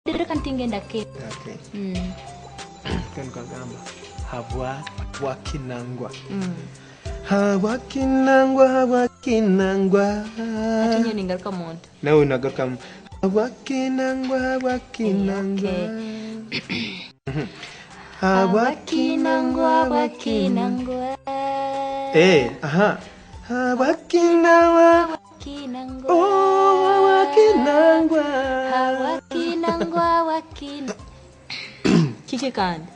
Reka ntingenda ke. Okay. Kanu kagamba habwa wakinangwa. Habwakinangwa, habwakinangwa. Ati nyo ningaruka muntu. Nawe nagaruka habwakinangwa, habwakinangwa. Habwakinangwa, habwakinangwa. Eh, aha. Habwakinangwa. Habwakinangwa. Oh, habwakinangwa. Habwakinangwa, habwakin. Kiki kandi?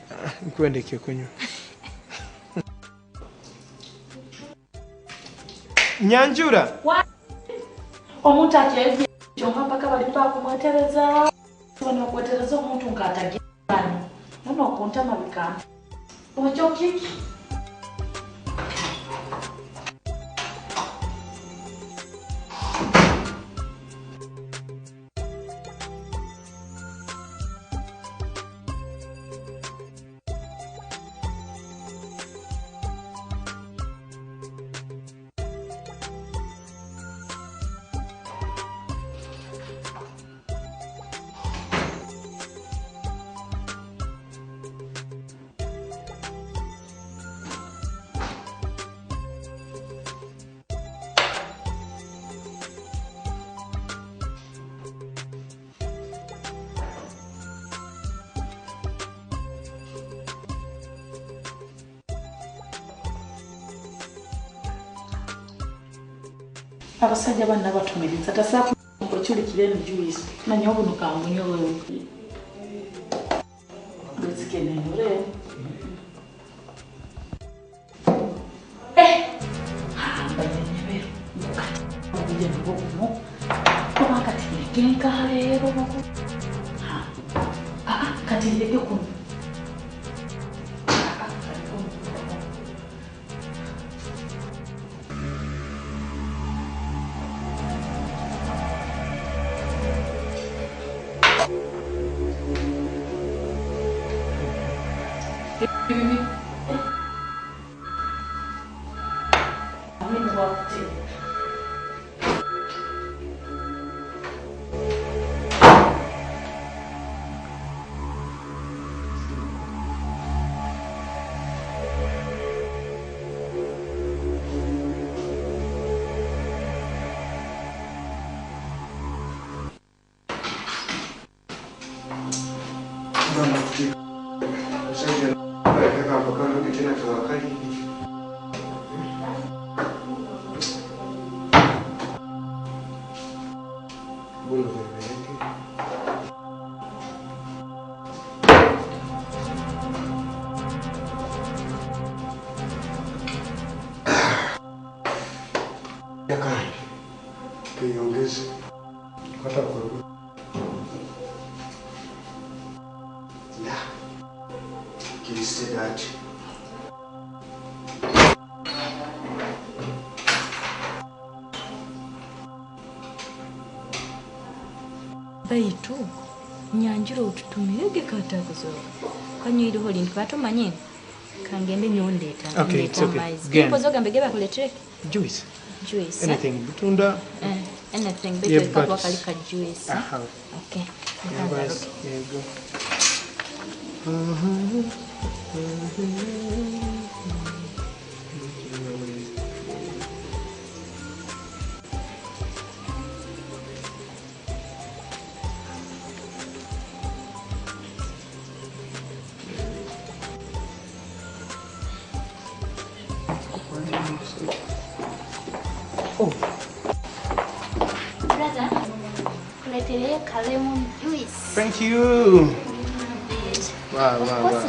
Nkuwendeke kunywa. Nyanjura. Omuntu akyezi kyonka mpaka bali bakumwetereza. Bano bakwetereza omuntu ng'atagirani. Nono okuntama bikamba. Okyo kiki? Abasajja banna batumiriza tasafu okyulikire eno juice manya obuno kambunywe wewe lwezikenenure mbayenyebero kati obuyeni buno oba kati ndeke nkaleero kati ndeke kuno. Baitu nyanjura otutumirege katakuzoka kanyiriho lintu batumanye kangende nyondeta. Okay, it's okay. Mpozo gambe geba kuletere juice. Juice. Anything butunda. Anything better yeah, but... kalika juice. Aha. Okay. Yeah, guys, here you go. Oh. Brother, lemon juice. Thank you. Wow, wow, wow. That's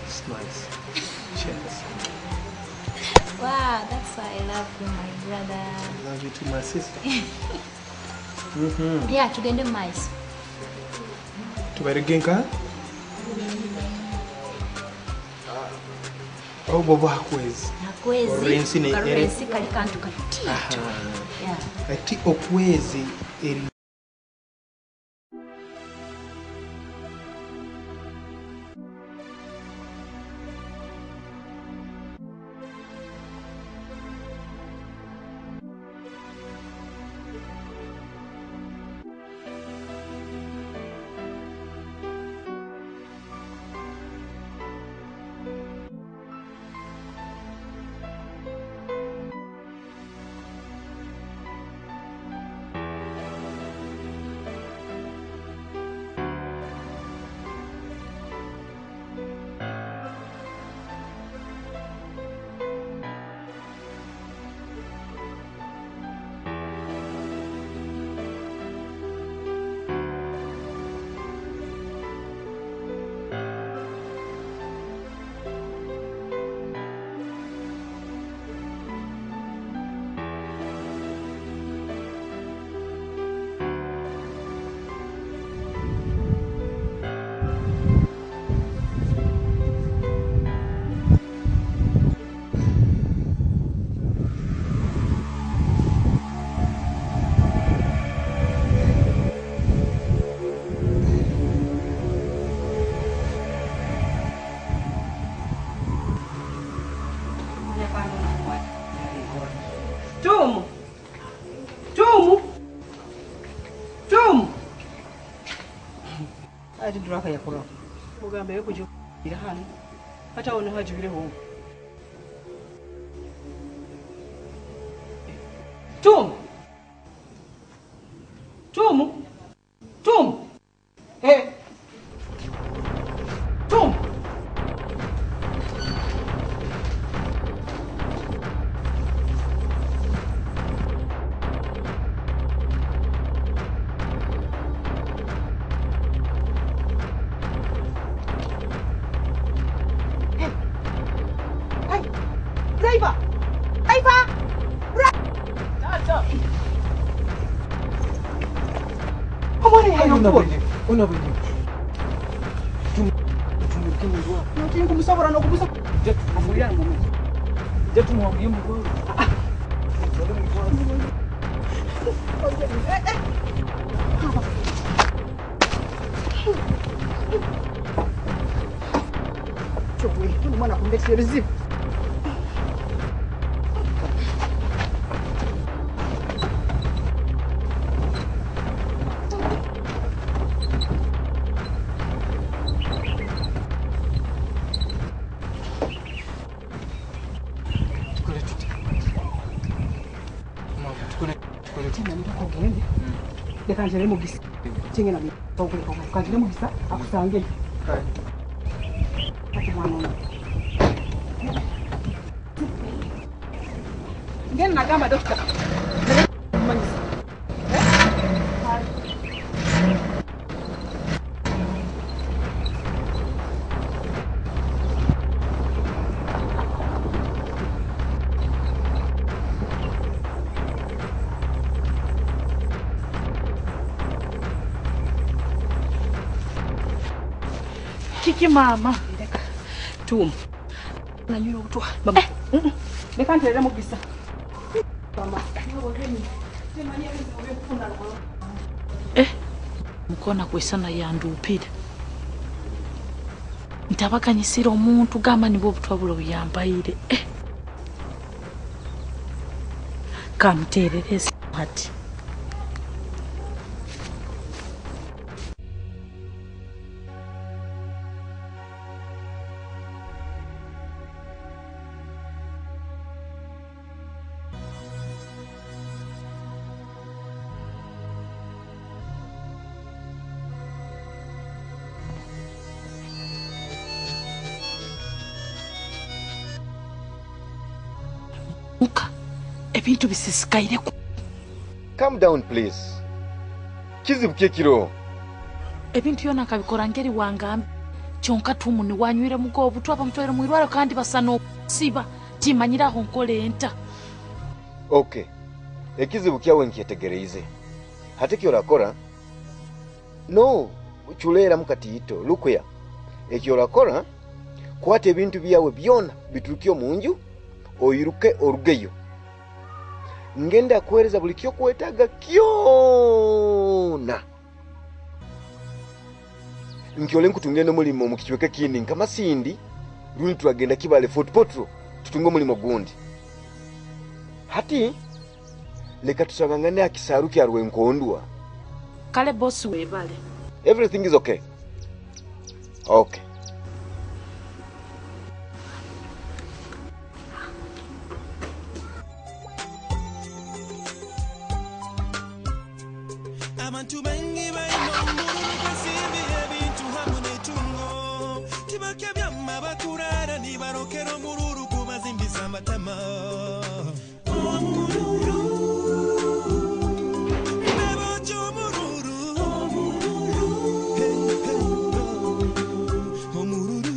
It's nice. Cheers. Wow, that's why I love you, my brother. I love you too, my sister. Yeah, tugende mice. Tubaire genka? Oh, bobo hakwezi. Hakwezi. Orensi ne orensi kali kantu katito. Yeah. Ati okwezi eri. Tumu. Tumu. Tumu. Ati duraka yakora. Mugambe kujo ira hano. Hata ono hajubireho. Tumu. Tumu. Tumu. Eh. Tumu. Driver! Driver! Driver! Kanjire mugisa chingena kanjire mugisa akusange ati mwana ono ngena nagamba doctor manyisa Kiki mama. Tumu. Nanyura obutwa. Mama. Leka nterere mugisa. Mama. Mukona kwesana yanduupire. Ntabakanyisira omuntu gamba nibwo obutwa bulo buyambaire. Kamuterereze hati. Ebintu bisisikaire. Calm down please. Kizibu kekiro. Ebintu yona akabikora ngeri wangambe. Kyonka tumu ni wanywire mugo obutwa bamutwere mu irwaro kandi basano siba timanyiraho nkole enta. Okay. Ekizibu kyawe nkyetegereize. Hati kyo orakora? No, chulera mukatiito lukuya. Ekyo orakora? Kwata ebintu byawe byona biturukyo munju oyiruke orugeyo. Ngenda kuhereza buli kyo kwetaga kyona. Nkyole nkutunge n'omulimo mu kichweka kindi nkama sindi rundi turagenda kibale Fort Potro tutunge omulimo gundi. Hati leka tusangangane akisaru kya Rwenkondwa. Kale boss webale. Everything is okay. Okay. Abantu bengi baino ebintu hamwe n'etungo tibakya bakurara nibarokera omururu kubazimbisa amatama omururu nabokya omururu omururu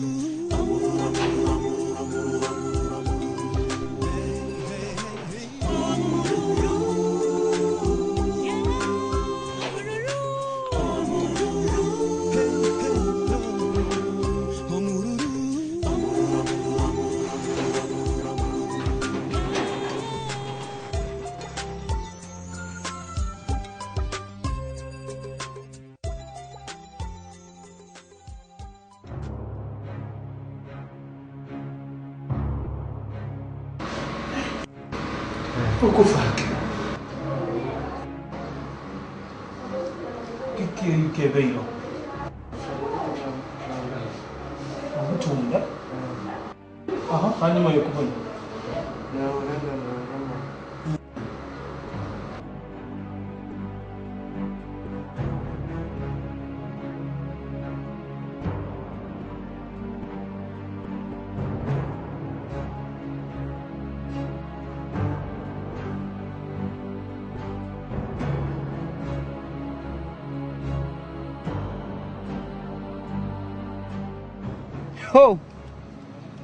Okufa kiki kebeiro obutunda. Aha, hanyuma yokubona Ho!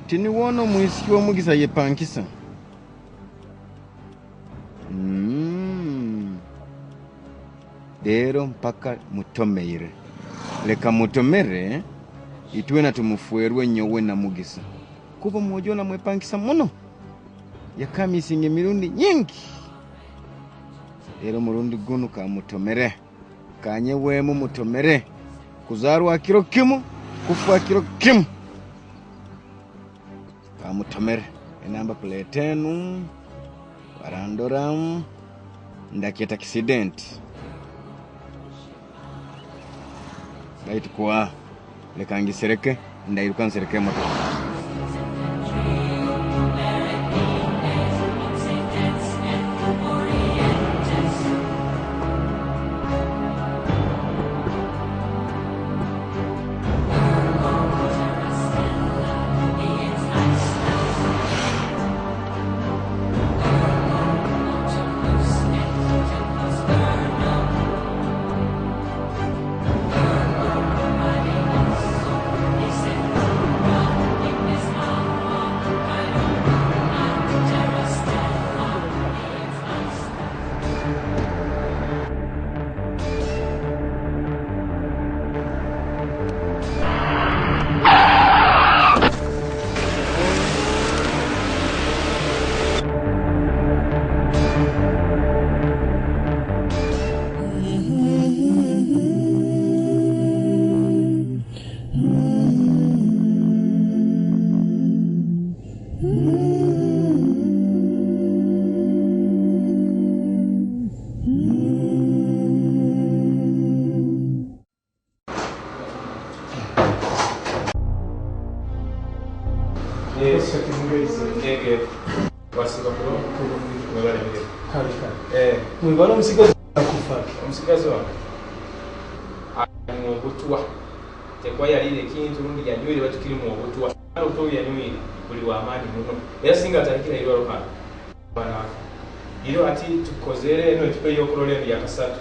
Tiniwona omwisiki w'omugisa yepankisa. Leero mpaka mutomeire. Leka mutomere itwena tumufuerwe nyowe na Mugisa. Kuba mwojo namwepankisa muno. Yakamisinga emirundi nyingi. Leero murundi gunu kamutomere. Kanyewemu mutomere. Kuzarwa kiro kimu, kufa kiro kimu. Kamutomere. Enamba plate enu barandora ndakyeta accident. Baitu kwa leka ngisereke ndairuka nsereke emotoka. Mwibala omusigazi akufa. Omusigazi wange anywa obutwa, tekwayalire ekintu rundi yanywire batukirimu obutwa. Kandi obutwa obu yanywire buli w'amaani muno, era singa atahikire hairwaro hanu banafa. Iro ati tukozere eno ecupa ey'okurora eno yakasatu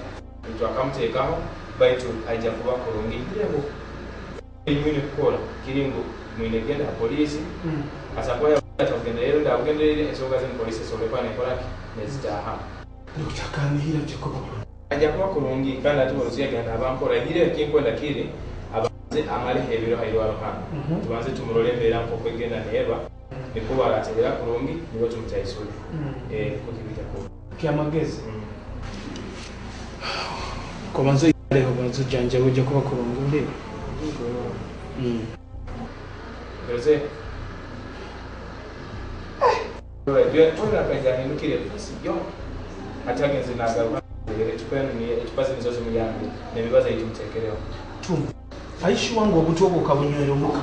twakamuteekaho, baitu aija kuba kurungi. Ireho mwine kukora kiri ngu mwine kugenda ha poliisi, asakuba atakugenderere rundi akugenderere ensonga zinu polisi esobole kuba nekoraki nezitaahamu. Nikuchakanihira Jacob. Ajja kuba kurungi kandi ati polisi yagenda abampora. Ihire ekinkwenda kiri abanze amaleho ebiro hairwaro hanu, tubanze tumurole embeera nk'oku egenda neeba, niko baraterera kurungi nibo tumutaisule kukibita kuba Kyamagezi. Kobanza ireho banza janja ujja kuba kurungi ndi. Jose akajahindukire fasi yo ati agenze nagaruka ecupa eno ecupa zino zo zimuyambire nebibazo eitumuteekereho. Tum. Aishi wangu obutwa obwo kabunywera omuka.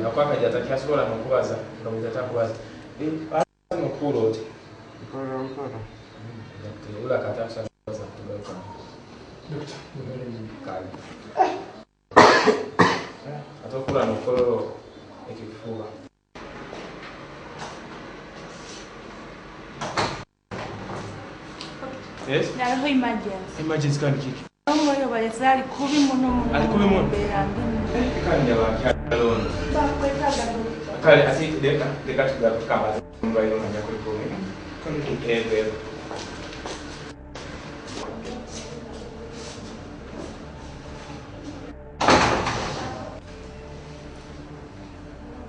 Akwakaja atakyasobola nokubaza nga takubaza nokuura oti ula katakusabaza kugaruka. Doctor, Kale ate okura nokukololo ekifuba. Yes? Hariho emergency. Emergency kandi kiki? Omwoyo balese ali kubi muno muno. Ali kubi muno? Mbeera mbi muno. Kandi abakyalono. Bakwetaaga doctor. Kale ati leka leka tugaruke kambaze ndwaliro nga kuli kubi. Ego ego.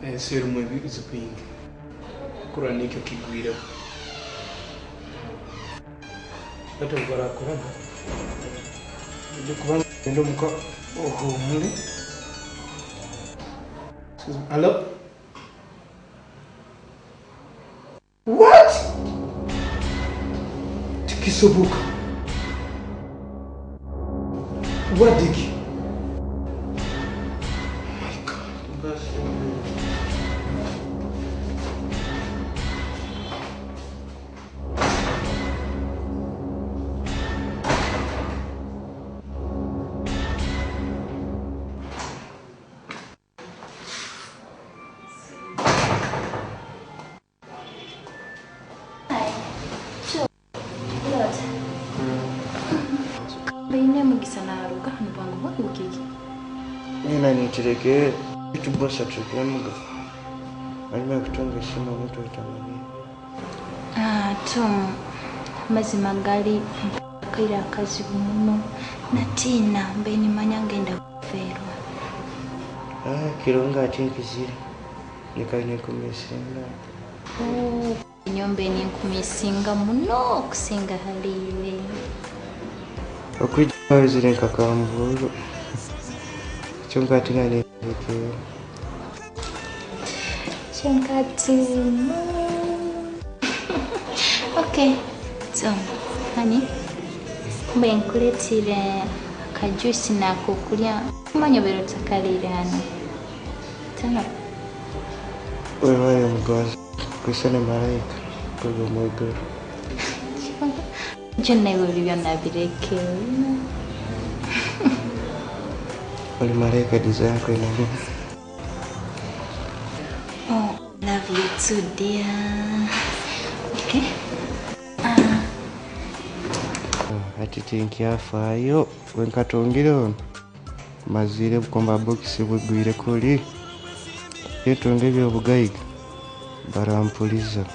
Ensi erimu ebizibu bingi. Kurora nikyo kigwireho. Batu barakoraga. Ujja kuba ngenda omuka ohumule. Excuse me. Hello? What? Tikisoboka. What did you? Oh my God. That's so weird. Nina niterekere kitu bosa tukemuga alima kutonga esimu omuntu otamanya. Tom, mazima gali kaire akazibu muno natiina mbe nimanya ngenda kufeerwa. Kirunga ati nkizire nikaine kumisinga. Nyombe ninkumisinga muno okusinga haliiwe. Okwijja wezire nkakamburu kyonka ati nga niterekere. Kyonka ati Okay, so honey, mbe nkuleetire akajuice nako kulya manya obeera otakaliire hano. Tano. Wewe mugonzi kwisana malayika kuva mu ggulu. Byonna ebyo buli byonna bireke. Oli malayika design kwena. Oh, love you too, dear. Okay. Ati tinkyafaayo wenkatongere ono mazire bukomba bokisi bugwire kuli yetonga ebyobugayiga barampuliza.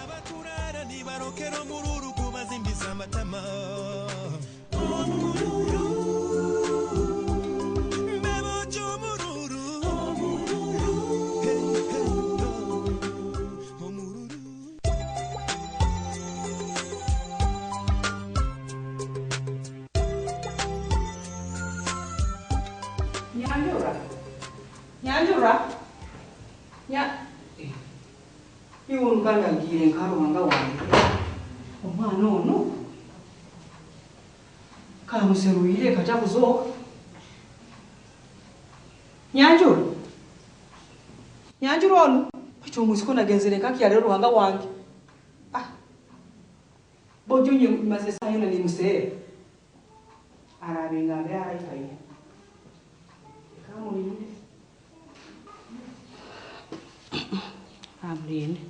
Nyanjura. Iwe onukanga ngiire nkaruhanga wange. Omwana ono kamuseruire katakuzooka. Nyanjura. Nyanjura ono ekyo omusiko nagenzere nkakyalero ruhanga wange. Bojo nye maze sayo na nimuseere. Arabenga abe arayikaye. Kamulinde. Amulinde.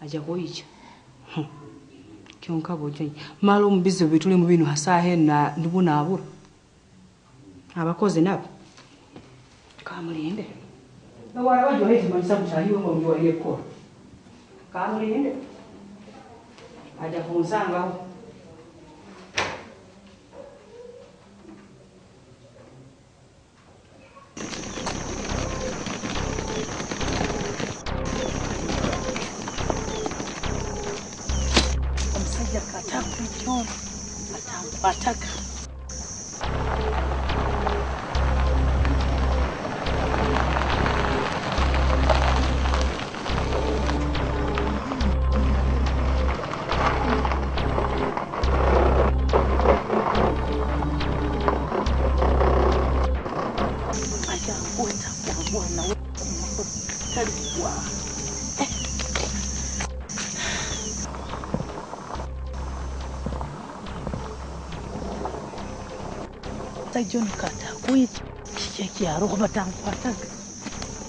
Aja kuyicha. Kyonka bojo malo mubizibu bituli mu bino hasahe na ndibuna abura. Abakozi nabo. Kamulinde. Bawara bajo heti manisa kutahiwe ngo mjwaliye kora. Kamulinde. Aja kunsangaho. Omusajja katakwityo atankwataga. John kata kuicha kiki aroho batankwataga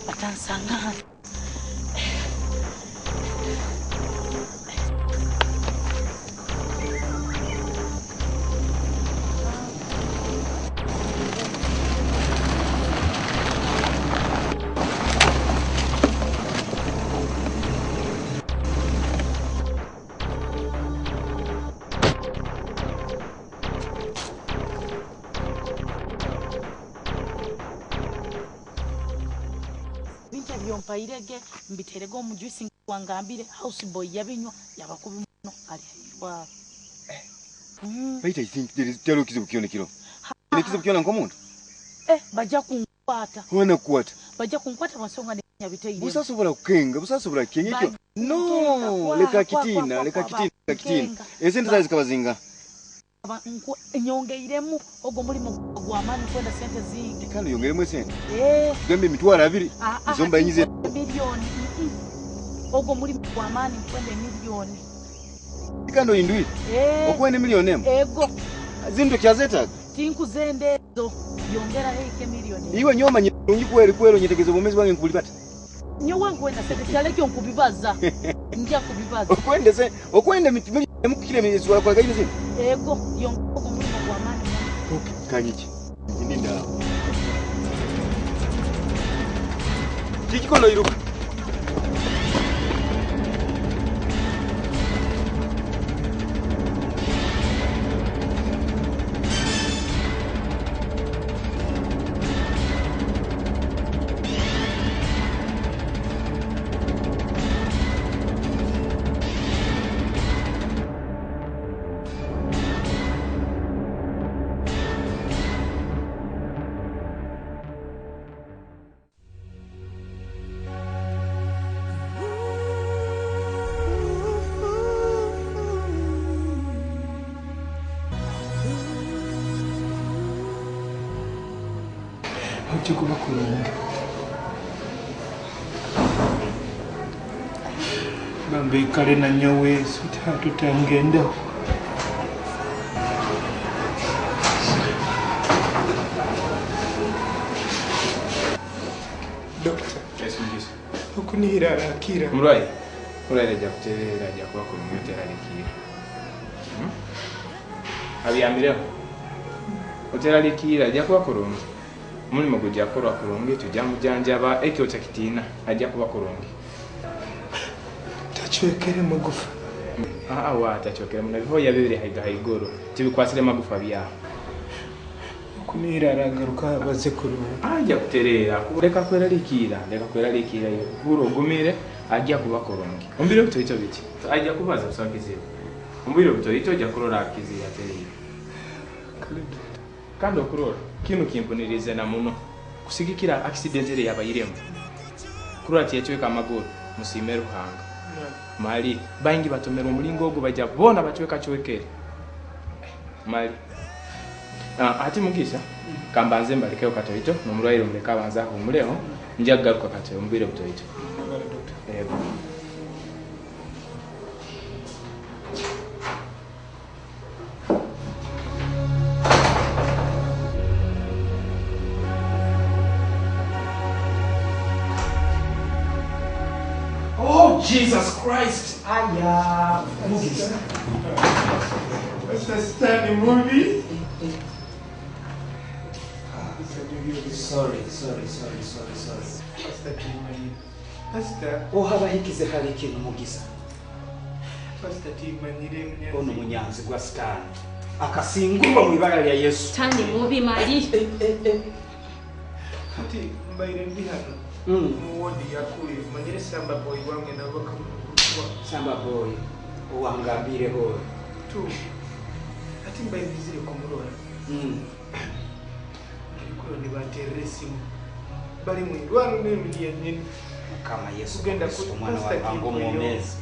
batansanga hano. Byompairege mbiterege omujuisi wangambire house boy yabinywa yabakubi muno ali airwa. Wait, I think there is tero kizibu kiona kiro. Ile kizibu kiona nkomuntu? Bajja kunkwata. Wana kukwata. Bajja kunkwata basonga Nyabiteire. Busasobola kukenga, busasobola kukenga ekyo. Ba- No, Nkenga, kwa, leka kwa, kitina, kwa, leka kwa, kitina, leka kitina. nkenga. Esente zawe zikaba zinga. Nyongeiremu ogwo mulimu gw'amaani kwenda sente zingi. Kandi oyongeremu esente. Eh. Tugambe 200,000. Ah, ah, Izo mbayinyize. Milioni. Ogwo mulimu gw'amaani kwenda emiliyoni. Kandi oyindwire. Eh. Okwenda emiliyoni emu. Ego. Zino tokyazetaga. Tinkuzenda ezo. Yongeraho eke miliyoni. Iwe nyowe omanye bulungi kweri kweri onyetegeza obwomeezi bwange nkulibata. Nyowe nkwenda sente kyalekyo nkubibaza. Nja kubibaza. Okwenda se okwenda miliyoni emu kukira ezisobola kukola gaine zino. Ego yongera ogwo mulimu gw'amaani. Okay, kanyiki. Ndi ndawo. Kiki kono iruka? Ojja kuba kulungi. Bambi kale na nyowe sweetheart utangendaho. Doctor. Yes, Mugisa. Okunihira arakira. Omulwaire? Omulwaire ajja kutereera, ajja kuba kulungi oteraliikirira. Abyamireho. Oteraliikirira ajja kuba kulungi. Omulimu gujja kukolwa kulungi, tujja mujanjaba, ekyo otakitiina, ajja kuba kulungi. Tachwekere magufa. Ah, wa tachwekere muno bihoya bibiri haiga haiguru. Tibikwasire magufa byaho. Okunihira aragaruka abaze kulungi. Ajja kutereera, leka kweraliikirira, leka kweraliikirira, huro ogumire, ajja kuba kulungi. Ombire obutoito biti. Ajja kubaza kusaba kizibu. Ombire obutoito ojja kurora kizibu atereera. Kandi okurora kinu kimpunirize na muno kusigikira accident ere yabayiremu kurora tiyachweka amaguru musime Ruhanga mali baingi batomera omulingo ogwo bajja bona bachweka chwekere mali ati Mugisa kambanze mbalekeo katoito n'omulwaire omuleka abanza ahumuleho nja kugaruka katoyo ombwire butoito. Ego. Oh, Jesus Christ! Aya, Mugisa. That's a standing movie. Sorry, sorry, sorry, sorry, sorry. Pastor Timani. Pastor. Ohabahikize hali ikintu Mugisa. Pastor Timanyire munyanzi. Ono munyanzi gwa Sitani. Akasingurwa mu ibara lya Yesu. Sitani mubi mali. Ati mbaire ndi hano. Mu wodi yakule manyire Samba boy wange nabo kamukwa. Samba boy owangambire ho. Tu. Ati mbaire bizire kumurora. Ndikuro ni baterere simu. Bali mu irwaro n'emiliya nyini. Mukama Yesu Kugenda Kristo ku mwana wa Pastor Ruhanga Kimweyo. omwomezi.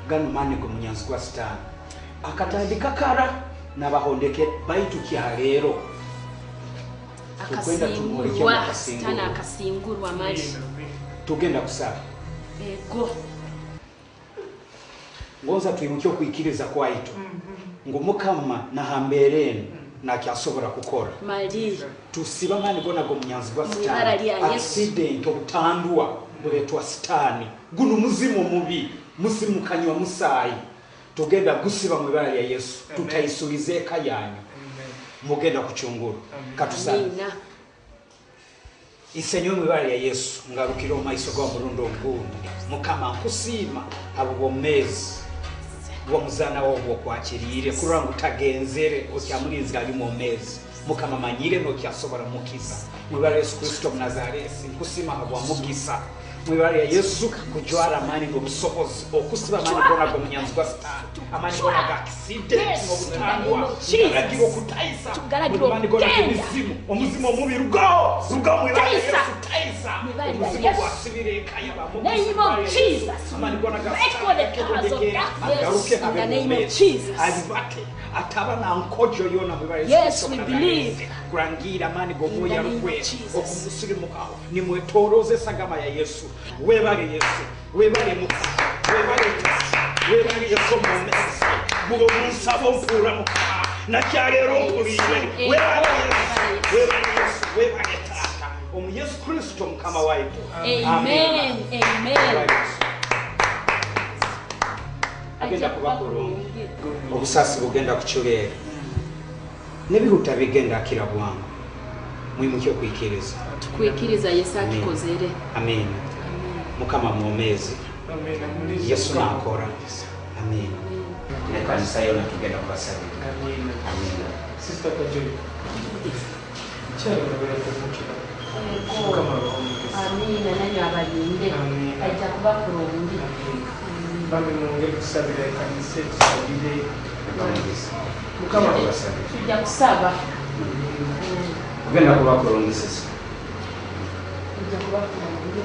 Gano mani go munyanzi gwa Sitani. Akatandika kara n'abahondeke baitu kya leero. Akasingurwa. Sitani akasingurwa mali. Tugenda kusaba. Ego. Ngonza twimuke okwikiriza kwaitu. Ngu Mukama nahambere enu nakyasobola kukora. Mali. Tusiba mani gona go munyanzi gwa Mu ibara Sitani. lya Yesu. Accident obutandwa buletwa Sitani. Guno muzimu mubi, musimukanywa musaayi. Tugenda gusiba mu ibara lya Yesu. Tutaisulize eka yanyu. Mugenda kuchungura. Katusaba. Amina. Isenyo mu ibara lya Yesu ngarukira omu maiso g'omurundi ogundi. Mukama nkusiima abo bwomezi bw'omuzaana wo bwokwakiriire kurora ngu tagenzere okyamulinzira ali mwomezi. Mukama manyire n'okyasobora mukiza. Mu ibara lya Yesu Kristo omunazaresi nkusiima habwa mugisa. Mwibara lya Yesu kujwara amaani g'obusobozi okusiba amaani gona g'omunyanzi gwa Sitaani, amaani gona ga kiside n'obutandwa, tugaragira okutaisa Tugaragira buli maani gona okugenda. g'emizimu, omuzimu omubi rugaho, rugaho mwibara lya Taisa. Yesu, taisa Mwibara lya omuzimu Yesu. gwasibira eka y'abamu, Name of Jesus. amaani gona ga Break all the powers of Sitaani darkness agaruke in abe the name of mwomeezi. Jesus. Alibate ataba na nkojo yona mwibara lya Yes, Yesu we Kristo believe. kurangira amaani In g'omwoyo the name of arukwera Jesus. okumusirimukaho nimwetoroza esagama ya Yesu. Webale Yesu, webale Mukama, webale Yesu, webale Yesu omumezi mubo munsaba ompuura Mukama nakyaleero mpulire. Webale Yesu, webale Yesu, webale Taata omu Yesu Kristo Mukama waitu. Amen. Amen. Webale Yesu. Agenda kuba kurungi, obusaasi bugenda kuculeera n'ebihuta bigenda akira bwangu. Mwimuke okwikiriza. Tukwikiriza Yesu akikozere. Amina. Mukama mwomeezi. Amina. Mulisa Yesu Mukama. nakora. Amina. Nekanisa yona tugenda kubasabira. Amina. Amina. Sister Kajoy. Kyali mabera kumukira. Mukama abahe omukisa. Amina nanyo abalinde. Amina. Ajja kuba kurungi. Bambi mwongere kusabira ekanisa etusabire. Mukama abasabire. Tujja kusaba. Kugenda kuba kurungi sisi. Tujja kuba kurungi.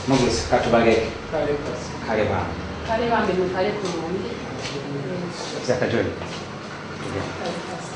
Mugisi katubaleke. Kale pasi. Kale bambi. Kale bambi mukale kurungi. Sister Kajoy. Tugende. Kale pasi.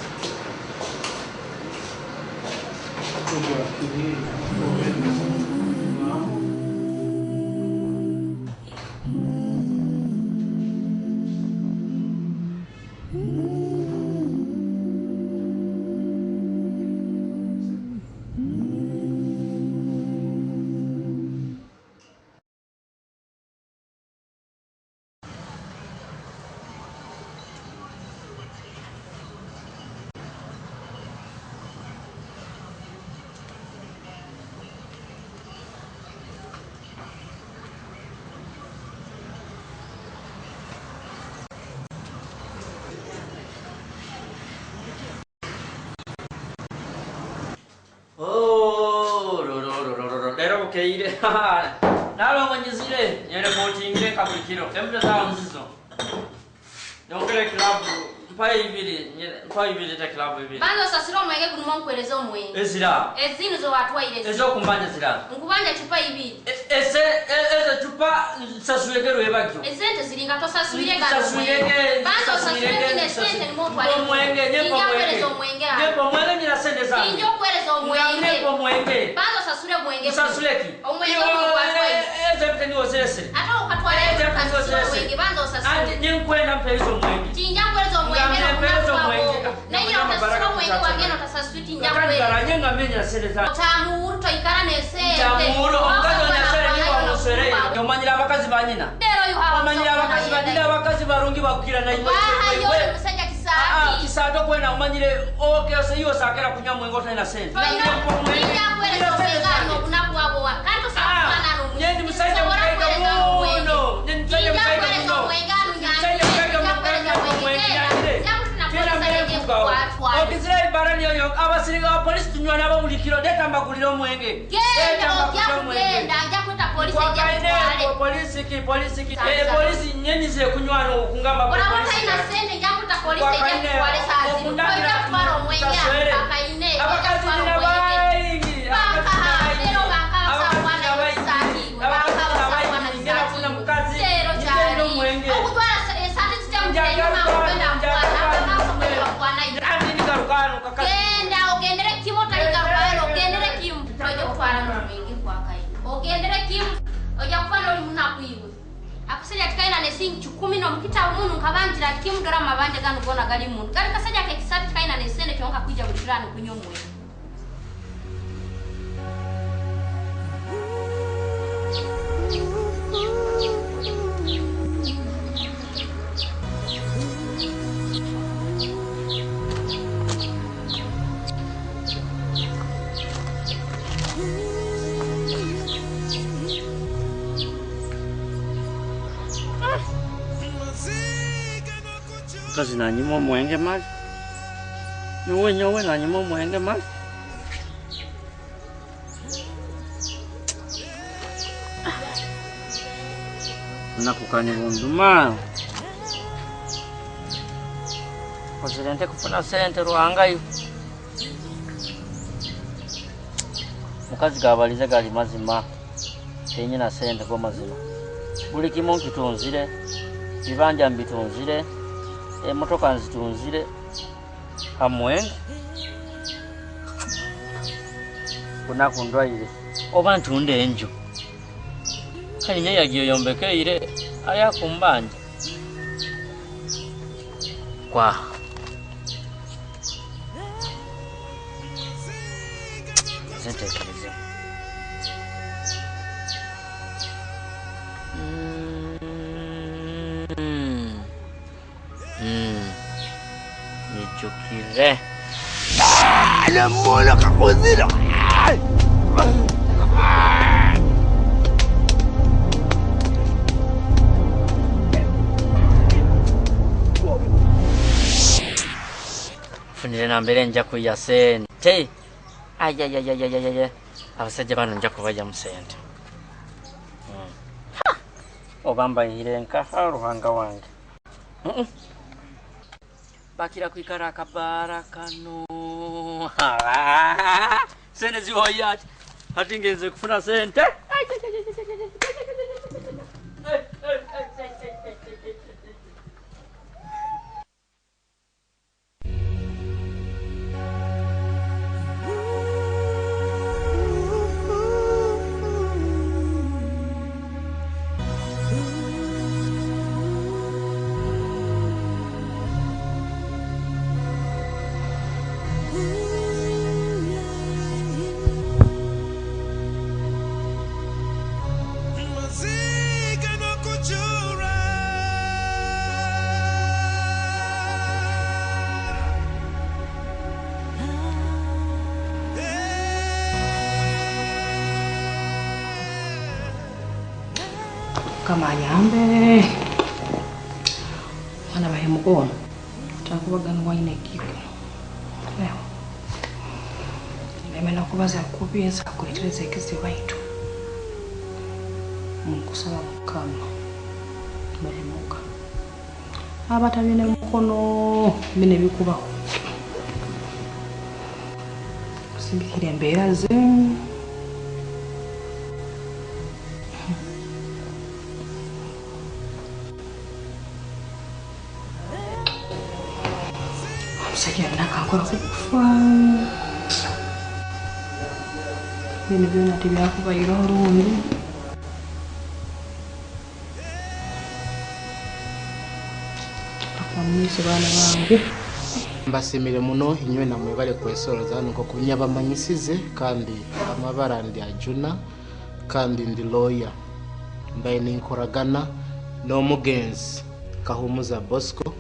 Oh, ro ro ro ro ro ro. Leero bukeire. Nalongo nyizire, nyere kotingire kabuli kiro. Embuto zawo nzizo. Nyongere club mpa ibiri, mpa ibiri ta club ibiri. Banza osasire omwenge guno nkuweereza omwenge. Ezira. Ezino zowatwaire zino. Ezokumbanja zira. Nkubanja cupa ibiri. Ese ezo cupa nsasuye lwebagyo. Esente ziringa tosaswire gano Nsasuyege, omwenge. Banza osasire nsasuyege, zino esente nimwo otwale. Omwenge, nyempa Ninja omwenge. okuweereza omwenge awo. Nyempa omwenge nyina sente zange. Ninja okuweereza omwenge. Nyempa omwenge. Banza osasure omwenge. Nsasule ki? Omwenge guno gwatwaire. Ezo ebite niwo zirese. Ate okatwala Ezo ebite niwo osasure zirese. omwenge banza osasure. Anti nyenkwenda mpeereza omwenge. Tinja kuweereza omwenge Ngambe mpeereza omwenge. naye otasasura omwenge wange notasasura tinja Kandi kuweereza. garanye ngamenya sente zange. Otamuuru toikara nesente. Ntamuuro omukazi onyasere niwe wamusere. Omanyira abakazi ba nyina. Leero yuhawa Omanyira abakazi ba nyina abakazi barungi bakukira na iwe. Wahayo oli musajja kisaati. Kisaati okwenda omanyire okeose iyo osakera kunywa mwenge otalina sente. Tinja kuweereza omwenge ano obunaku bwabwo wa- kandi tosasura nano omwenge. Nyendi musajja Sobola mugaiga kuweereza omwenge. muno. Nyendi musajja Tinja mugaiga kuweereza muno. omwenge ano Musajja mugaiga nyange. muno. Tinja kuweereza omwenge. Nyangire. Nja kutuna Tena polisi mbere ajje kugawo. kukwatwala. Okizira ibara niyo yo abasirika abapolisi tunywa nabo buli kiro leta mbagulire omwenge. Genda Leta ojja mbagulire omwenge. kugenda nja kweta polisi ejja Kwakaine kutwale. polisi ki polisi ki. Sawa, Eh sawa. polisi nyenyize kunywa no kungamba Olaba polisi. talina ssente nja kweta polisi ejja Kwakaine, kutwale saa zino. okundagira Ojja kutwala omwenge ano nsaswere. pakaine. Ojja Abakazi kutwala nina omwenge. baingi. Bankaha, leero bankaha sawana kisaatiibwe. Bankaha sawana Ngenda kufuna kisaatiibwe. mukazi. Leero Ngenda kyali. omwenge. Okutwala esente zijja mutenda ogenda mukwana. Amaaso genda mukwana. Andi nigarukano kakazi. Genda ogendere kimu otaligarukayo ogendere kimu. Tojja kutwala n'omwenge kwakaine. Ogendere kimu ojja kufa n'oli munaku iwe. Akasajja tikaina nesingi 10 nomukita munu nkabanjira kimu dora mabanja gano gona gali munu. Gali kasajja ke kisati tikaina nesente kyonka kuija buli kirano kunywa omwenge. Mukazi nanyima omwenge mali. Nyowe nyowe nanyima omwenge mali. Bunaku kani bunduma. Kozere nte kufuna sente Ruhanga iwe. Mukazi gabalize gali mazima. Tenyina sente go mazima. Buli kimu nkitunzire. Bibanja mbitunzire. Emotoka nzitunzire. Hamwenge. Bunaku ndwaire. Oba ntunde enju. Kali yagiyo yombekeire aya kumbanja. Kwa. Zentekereze. Nijukire. Namuona kakuzira. Funire nambere nja kuya sente. Ayayayayayaya. Abasajja bano nja kubaja mu sente. Oba mbayire nkaha Ruhanga wange. Bakira kwikara akabara kano. Sente zihoya ati. Hati ngenze kufuna sente. Mukama anyambe. Mwana bahemukono. Takubagana waine ekiko. Ndeme nakubaza kubi nsakuletereza ekizibu baitu. Nkusaba Mukama. Bahemuka. Abatabine mukono bine bikubaho. Kusigikira embeera ze. Omusajja nakankora kukufa. Bino byonna tebyakubayira olungi. Akamwise baana bange. Mbasimire muno inywe namwe bale kwesoroza nuko kunyabamanyisize kandi amabara ndi Ajuna kandi ndi lawyer mbaye ninkoragana n'omugenzi Kahumuza Bosco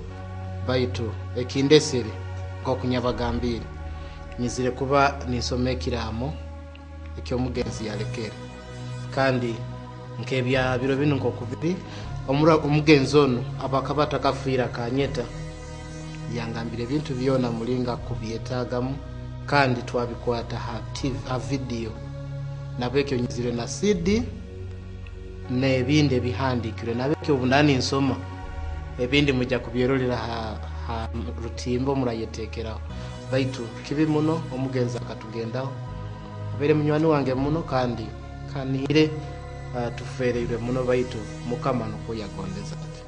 baitu ekindesere nko kunyabagambire nyizire kuba nisome ekiramo ekyomugenzi yalekere kandi nkebya biro bino nko kubiri omugenzi ono abakaba takafiira kanyeta yangambire ebintu byona mulinga kubyetagamu kandi twabikwata ha TV ha video nabekyo nyizire na CD n'ebindi ebihandikire nabekyo obunani nsoma ebindi mujja kubyerolera ha rutimbo murayetekeraho baitu kibi muno omugenzi akatugendaho abere munywani wange muno kandi kanire tufereirwe muno baitu Mukama nuko yagondeza ati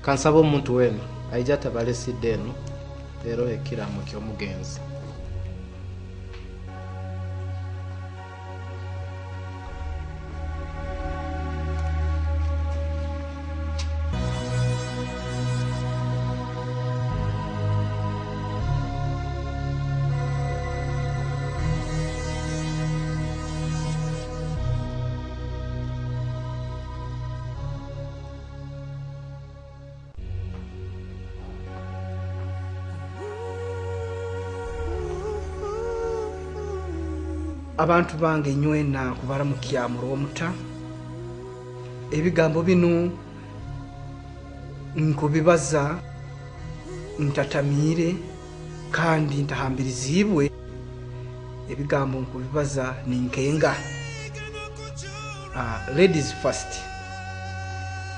kansaba omuntu wena aija tabale CD eno rero ekiramo ky'omugenzi. Abantu bange nywena kubaramukya muromuta ebigambo bino nkubibaza ntatamire kandi ntahambirizibwe ebigambo nkubibaza ninkenga. Ladies first,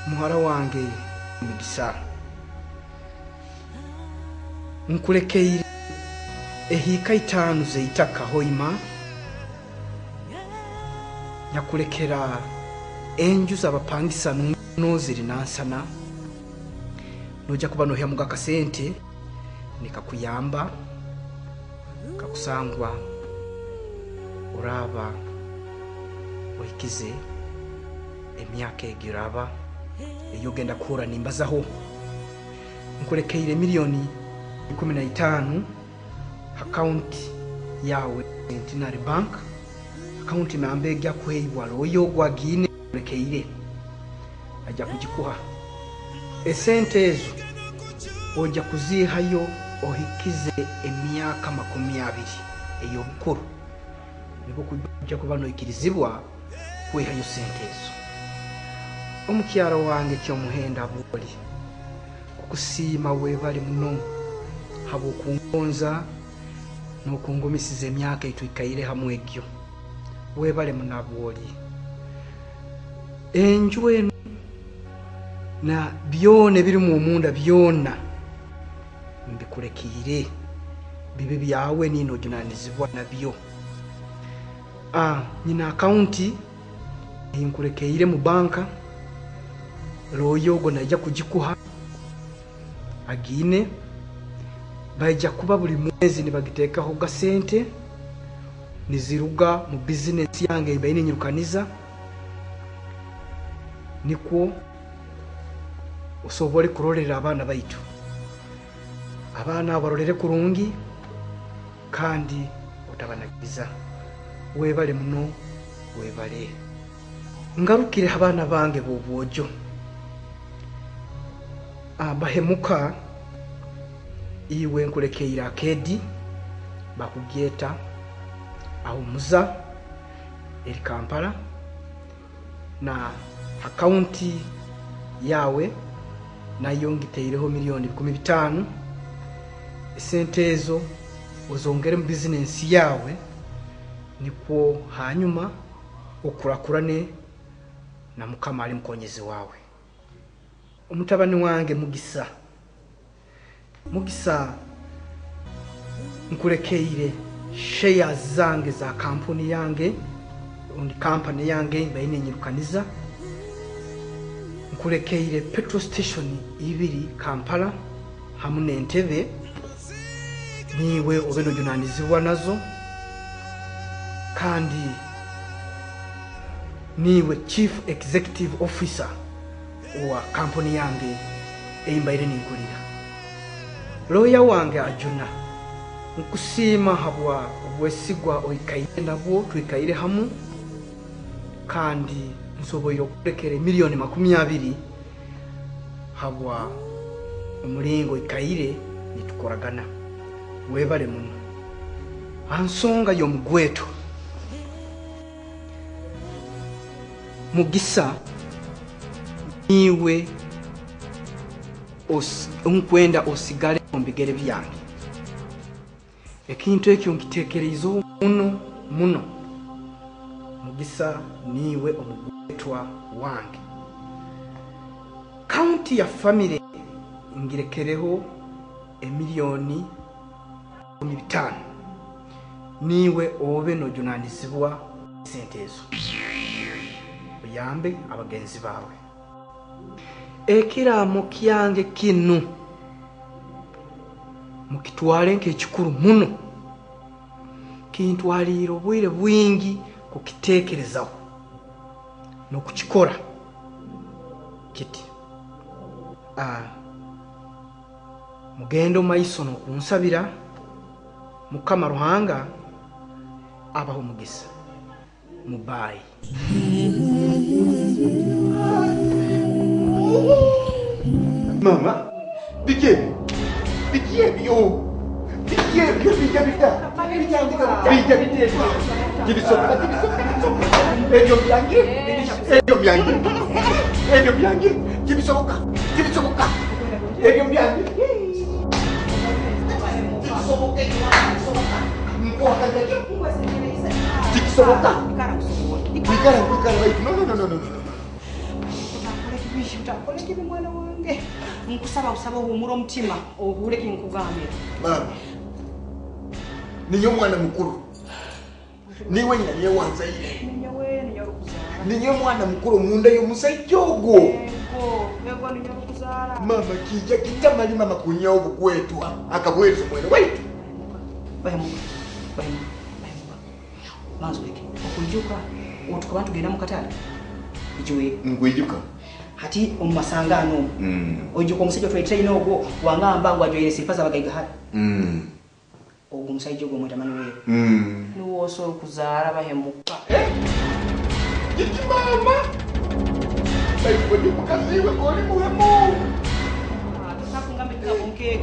Muhara wange Migisa, nkulekeire ehiika 5 z'eitaka Hoima, nyakulekera enju z'abapangisa noziri nansana, nojja kuba nohyamuga akasente nikakuyamba kakusangwa oraba ohikize emyaka egyo oraba eyogenda kuhura nimbazaho. Nkulekeire miliyoni 15 akaunti yawe Centenary Bank, akaunti namba ejja kuheibwa loyo gwagine nkulekeire ajja kugikuha. Esente ezo ojja kuzihayo ohikize emyaka 20 ey'obukuru, nibwo kujja kuba noikirizibwa kwihayo sente ezo. Omukyaro wange kyomuhenda bwoli kukusiima webale muno habw'okungonza n'okungumisiza emyaka etwikaire hamwe egyo. Webale muno bwoli. Enju eno na byona ebirimu omunda byona mbikulekiire, bibe byawe nino ojunanizibwa nabyo. Nyina akaunti nkulekeire mu banka, loyo ogo naija kugikuha agine, baija kuba buli mwezi nibagiteekaho gasente niziruga mu bizinesi yange mbaine nyirukaniza, nikwo osobole kurolera abaana baitu. Abaana abo barolere kurungi kandi otabanagiza. Webale muno, webale. Ngarukire abaana bange b'obwojo. Bahemuka iwe nkulekeire akedi bakugyeta ahumuza eri Kampala, na akaunti yawe nayo ngiteireho miliyoni 15. Esente ezo ozongere mu bizinensi yawe, nikwo hanyuma okurakurane na Mukama ali mukonyezi wawe. Omutabani wange Mugisa, Mugisa nkulekeire shares zange za kampuni yange, ondi kampani yange mbaine nyirukaniza. Nkulekeire petrol station 2 Kampala hamu n'Entebbe, niwe obe nojunanizibwa nazo, kandi niwe chief executive officer wa kampuni yange eyimbaire ninkulira. Lawyer wange Ajuna, nkusiima habwa obwesigwa oikaire nabwo, twikaire hamu, kandi nsoboire okulekera miliyoni 20 habwa omulingo oikaire nitukoragana. Webale muno. Ansonga y'omugweto Mugisa, niwe nkwenda osigale omu bigere byange. Ekintu ekyo nkitekereizeho muno muno. Mugisa, niwe omugwetwa wange. Kaunti ya family ngirekereho emiliyoni 15, niwe obe nojunanizibwa sente ezo, oyambe abagenzi bawe. Ekiramo kyange kinu mukitwale nk'ekikuru muno, kintwaliire obwire bwingi kukiteekerezaho n'okukikora kiti. Mugende omu maiso n'okunsabira, Mukama Ruhanga abahe omugisa. Mubayi. Mama, biki ebyo? Biki ebyo? Biki ebyo? Bijja bita? Bijja bita ebyo? Tibisoboka, tibisoboka, tibisoboka. Ebyo byange? Ebyo byange? Ebyo byange? Tibisoboka, tibisoboka. Ebyo byange? Tibisoboka, tibisoboka. Nkwakaganya. Tikisoboka. Kwikara, kwikara, baitu. No, no, no, no, no, no. Ekibi utakora ekibi mwana wange. Nkusaba usaba ohumura omutima ohure kinkugambira. Mama, ninye omwana mukuru. Niwe nyina niye wanzaire. Ninyowe ninyowe okuzaara. Ninye omwana mukuru omunda y'omusajja ogwo. Ego ego ninyowe okuzaara. Mama kijja kitamali mama kunyawo obugwetwa akabwezo mwene waitu. Bahemuka bahemuka bahemuka. Manzi weke okwijuka otukaba tugenda mu katale. Ijuwe. Nkwijuka. Hati omu masangano oijuka omusajja twetreina ogwo wangamba ngu ajwaire siripa z'abagaiga hali. Ogwo omusajja ogwo omweta Manuel. Niwe osobola okuzaara bahemuka. Kiki mama? Baibuli mukazi we oli muhemu.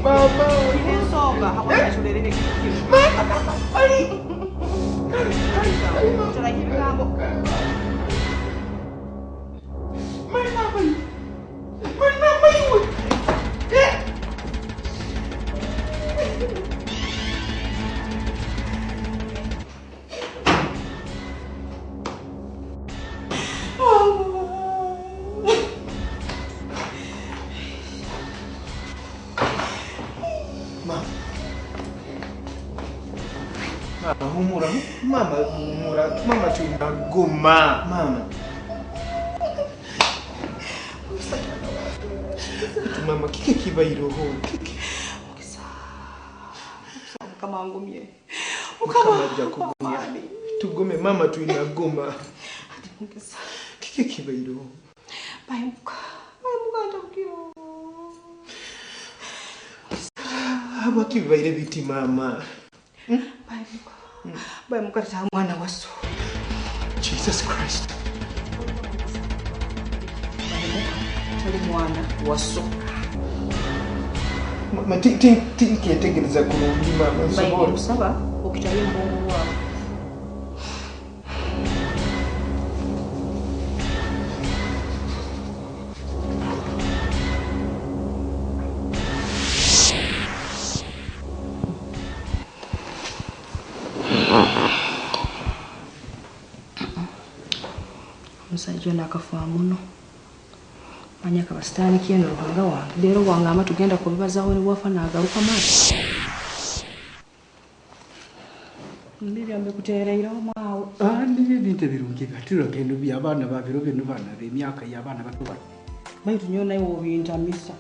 Mama, olina ensonga hakwatachulere Mama, ali. Terayo ebigambo. Mama iwe. Mama humura, mama humura, mama tunagoma, mama. Mama kiki kibairoho kiki. Mukama angumye. Mukama ajja kugumya. Tugume mama tunagoma. Kiki kibairoho. Bahemuka. Bahemuka ntabwira. Habwaki bibaire biti mama? Bahemuka. Bahemuka tata mwana waso. Jesus Christ. Bahemuka tali mwana waso. Mama tinkyetegereza kurungi mama nsobola. Nkusaba okitaye omu bwongo bwawe. Omusajja ono akafa muno. Manya akaba sitaani kyeno Ruhanga wange. Leero wangamba tugenda kubibazaho ne bwafa n'agaruka maaso. Mbibyo mbikuteereire omwawe. Nibyo ebintu ebirungi byatulagendo by'abaana babiro bino baana b'emyaka y'abaana bato bano. Baitu nyowe nawe obintamisa.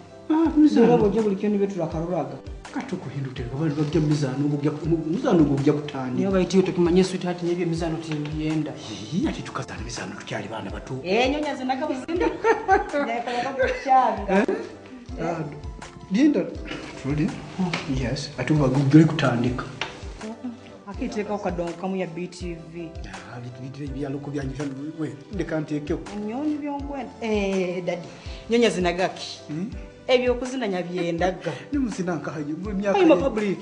Mizaano. Leero bw'ojja buli kyo nibyo turakaruraga. Katukuhindukira abantu bajja mizaano ogujja muzaano ogujja kutandika. Niyo baitu tukimanye sweetheart n'ebyo emizaano timbyenda. Ii, ate tukazaana emizaano tukyali baana bato. Enyonya zinaga buzinda. Nyakoleka Linda tuli. Yes, ate bagugule kutandika. Akiteekawo kadongo kamu ya BTV. Bintu byaluko byanyu we ndeka nteekewo. Nyonyi byonkwenda. Daddy. Nyonya zinagaki. Ebyokuzinanya byendaga. Nimuzina nkahayo emyaka. Ayima public.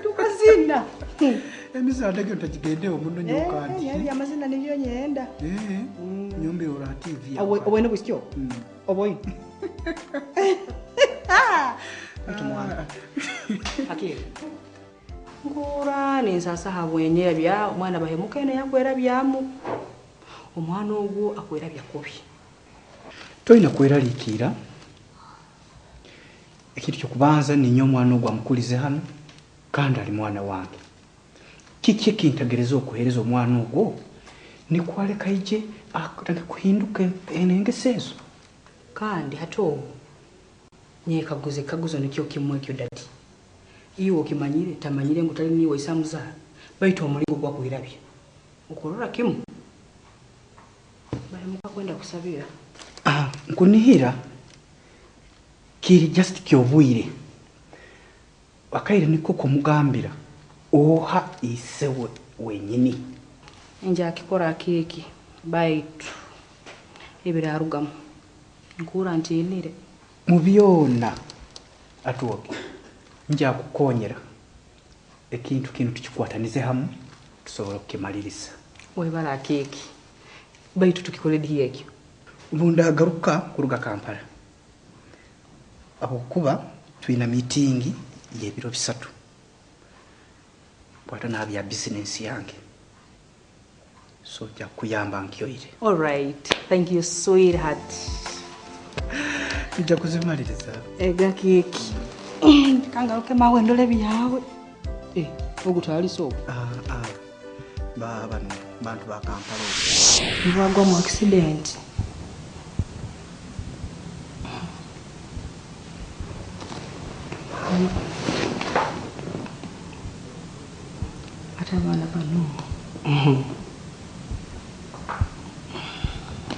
Tukazina. Emizaano egyo ntagigendewo muno nnyo kandi. Ebyamazina nibyo nyenda. Nyumba ora TV. Oboine bwikyo? Oboine. Baitu mwana. Akiri. Nkura ninsasa habwenye bya omwana bahemuka eno yakwera byamu. Omwana ogwo akwera byakubi. Toyina kweraliikirira. Ekintu kyokubanza ninye omwana ogwo amukulize hano kandi ali mwana wange. Kiki ekintegereza okuheereza omwana ogwo nikwaleka ije atandike kuhinduka engeso ezo. Kandi hati obwo nyekaguze ekaguzo nikyo kimu ekyo dadi. Iwe okimanyire tamanyire ngu tali niwe isamuzaara baitu omulingo gwakwirabya. Okurora kimu. Bahemuka kwenda kusabira. Nkunihira kiri just kyobwire. Akaire niko kumugambira oha ise wenyini. Nja akikora kiki baitu ebirarugamu. Nkura ntinire. Mu byona atuoke. Nja kukonyera ekintu kino tukikwatanize hamu tusobola kukimaliriza. Webala kiki. Baitu tukikole dhi ekyo. Bundagaruka kuruga Kampala. Aho kuba twina meeting y'ebiro 3. Bwata nabya business yange. So nja kukuyamba nkyoire. All right. Thank you, sweetheart. Nja kuzimaliriza. Ega kiki. Kangaruke mawe ndole byawe. Eh, ogutali so. Ah ah. Ba bano bantu ba Kampala. Nibwagwa mu accident. Ate abaana bano.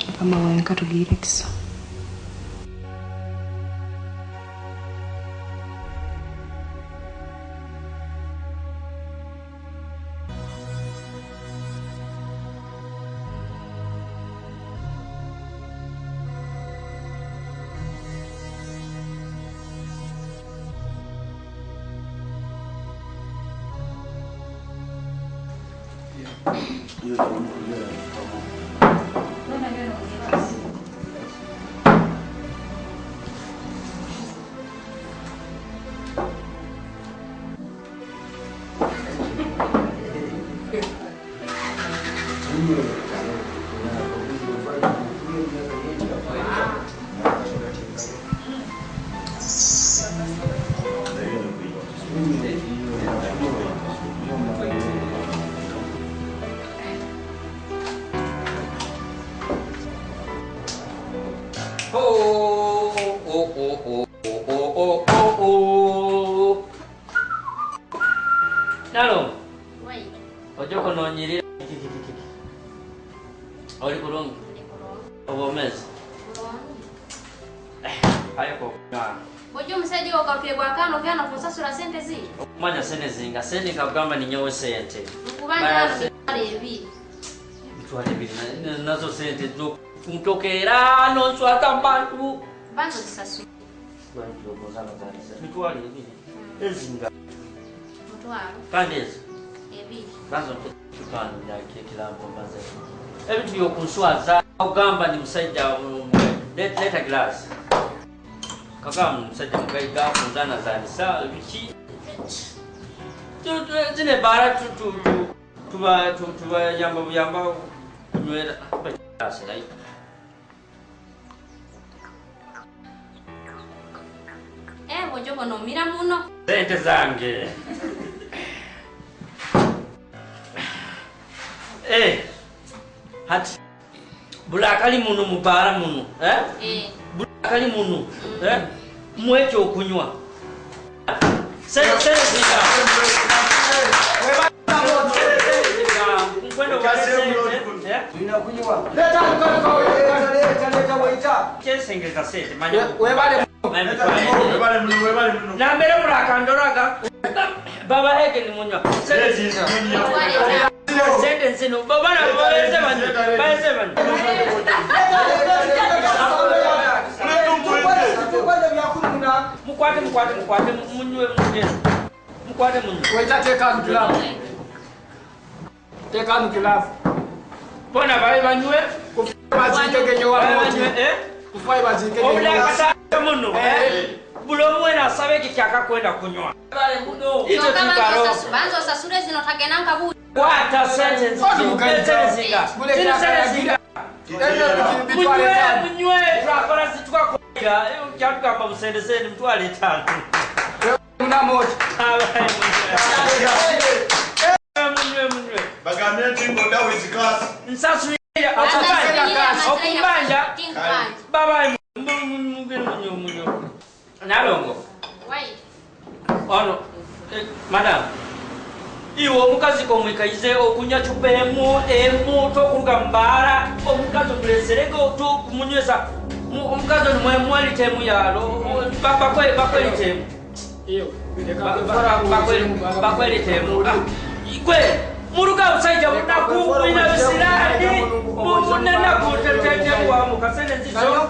Mukama wenka tugiire ekisa. Oh. Nalo, ojja kunoonyerera oli kulungi obwomezi ayeko okunywa Bw'ojja omusajja ogalukire gwa kano kyano kunsasula sente ziri. okumanya sente zinga sente nkakugamba ninyowe sente Nkubanja hano mitwalo ebiri. Mitwalo ebiri nazo sente zokuntokeera nonswata mu bantu. Banza ozisasule. Mitwalo ebiri ezinga? Mutwalo Kandi ezo? Ebiri. Banza kipano byakekirambo mbaze ebintu byokunswaza ogamba ndi musajja leta glass kagamba musajja mugayiga kunzanazanisa biki. Zino ebbaala tubayamba buyamba kunywera glass naye. Eh, bw'ojja obona omira muno. Sente zange. Eh, hati bulakali muno mubaara muno, eh? Eh. Bulakali muno, eh? Mwekyo okunywa sente sente zinga. Kyensengeza sente manya. Nambere murakandoraga babaheke nimunywa sente zino, sente zino babana baeze banywe, baeze banywe. Mukwate, mukwate, mukwate munywe, munywe, mukwate munywe. Waita tekanu kilafu. Tekanu kilafu. Bona babe banywe. Bazikegenyo wa moti. Eh? Kufai bazikegenyo. Obulakata muno. Buli omu wena asaba ekyo kyakakwenda kunywa. Ito Kyokka tukaro. banza osasule zino tagenda nkabuuza. Kwata sente nzinga. Sente zinga. Zino sente zinga. Munywe, munywe, twakola twakolera kyatugamba busente sente 500,000. Muna moti. Munywe, munywe. Bagambye nti ngoda with class. Nsasulira okumbanja. Babayi mugende munywe, munywe. Nalongo. Ono madam. Iwe omukazi komwikaize okunywa cupa emu emu tokuruga mubara omukazi omulesereko tumunywesa omukazi ono mwelitemu yalo bakwelitemu bakwelitemu gwe muruga busajja bunaku bwina bisirani munenaku tetemwamu kasente nzizo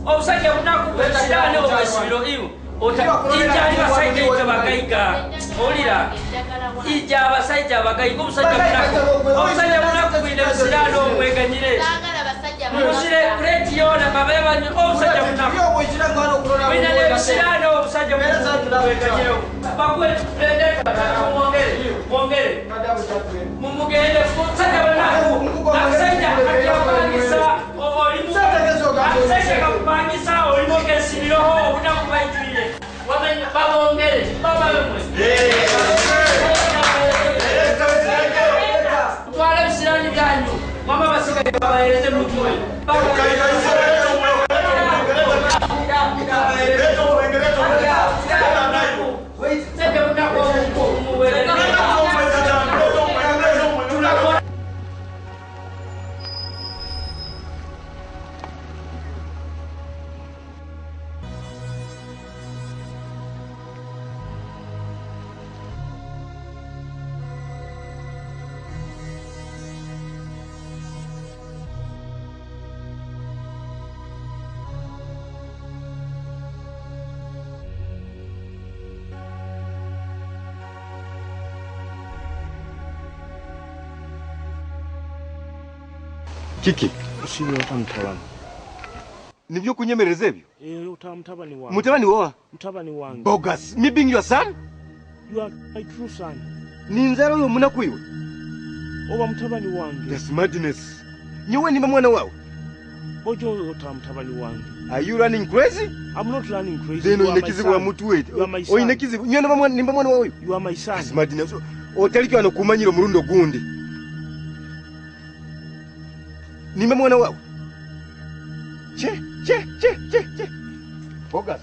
obusajja bunaku bwebisirani obwesibiro iwe ijja ali basajja ijja bagayiga owulira ijja abasajja abagayiga obusajja bunaku obusajja bunaku bwine bisirani obweganyire. Saagala basajja. Muzire kureti yona babe banywe obusajja bunaku. Wina n'ebisiraani obusajja bunaku. Bakuwe lendeka mwongere mwongere. Mumugende musajja bunaku. Akasajja kakupangisa olimu. Akasajja kakupangisa olimu okesibiroho obunaku bwajjwire. Wamenye babongere bababemwe. Mutwale ebisiraani byanyu. Mama basigaye babahereze mutwe. Kiki? Usibe mutabani. Nibyo kunyemereza ebyo? Eh, uta mutabani wange. Mutabani wa? Mutabani wange. Bogus. Me being your son? You are my true son. Ninzara oyo munaku iwe. Oba mutabani wange. That's madness. Nyowe nimba mwana wawe. Ojo uta mutabani wange. Are you running crazy? I'm not running crazy. Then You are oyina my kizibu son. wa mutu You are my son. Oyina kizibu. Nyowe nimba mwana nimba mwana wawe. You are my son. That's madness. Otaliki wano kumanyira omurundo gundi. Nimba mwana wawe. Che, che, che, che, che. Bogus.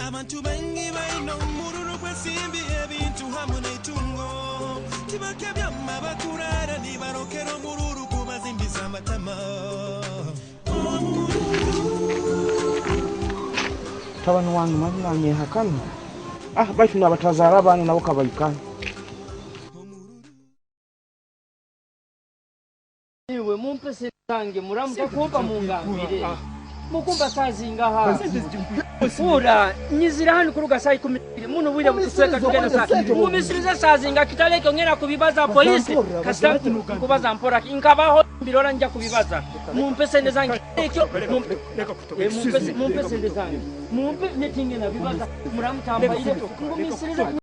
Abantu bangi balina omululu gw'ensimbi ebintu hamu n'eitungo tibakebyama bakurara nibarokera omululu gubazimbiza amatama. Mutabani wange mali nanyehakana. Ah, baitu nabatazaala abaana nabo kabaikana. Iwe mumpe sente zange muramuka kumpa mungambire. Mukumpa sazingaha. Ura nyizira hano kuruga saa 12 muno bwire butusweka tugenda saa. Ngumisirize sazinga kitaleke ngera kubibaza polisi. Kasita kubaza mpora nkabaho mbirora nja kubibaza. Mumpe sente zange. Ekyo mumpe sente zange. Mumpe netingena bibaza muramutambaire. Ngumisirize.